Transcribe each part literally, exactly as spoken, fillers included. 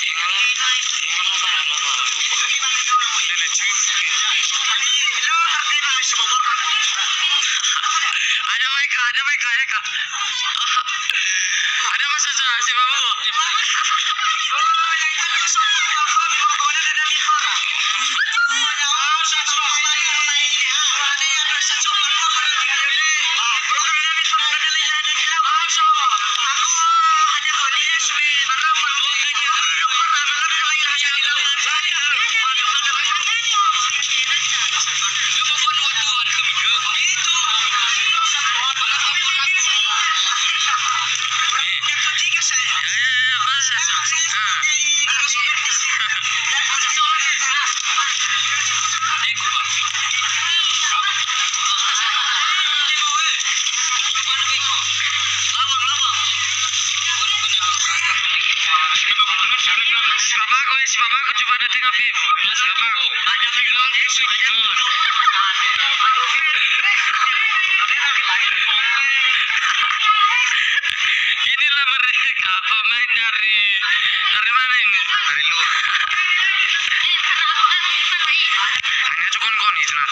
Tengalah, tengalah, tengalah, tengalah. Lele, cium. Ada baik, ada baik, ada baik. Ada masa sa-, si Babu. Si Babago, eh, si Babago cuma ada tengah fefu. Si Babago. Inilah mereka pemain dari, dari mana ini? Dari luar. Hanya cukon koni, cenah.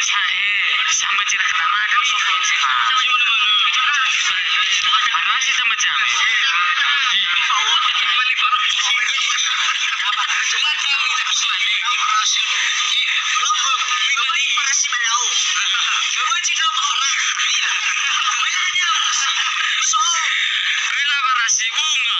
Sa'e, sama jira kenama ada so. Marasi sama jami. Wela barasi bunga.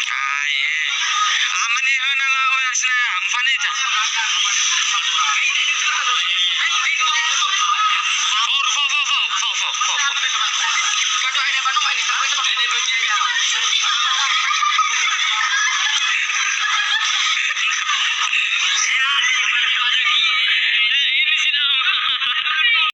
Ae. Amane hana la oya sina, mufane ita. Fau, fau, fau.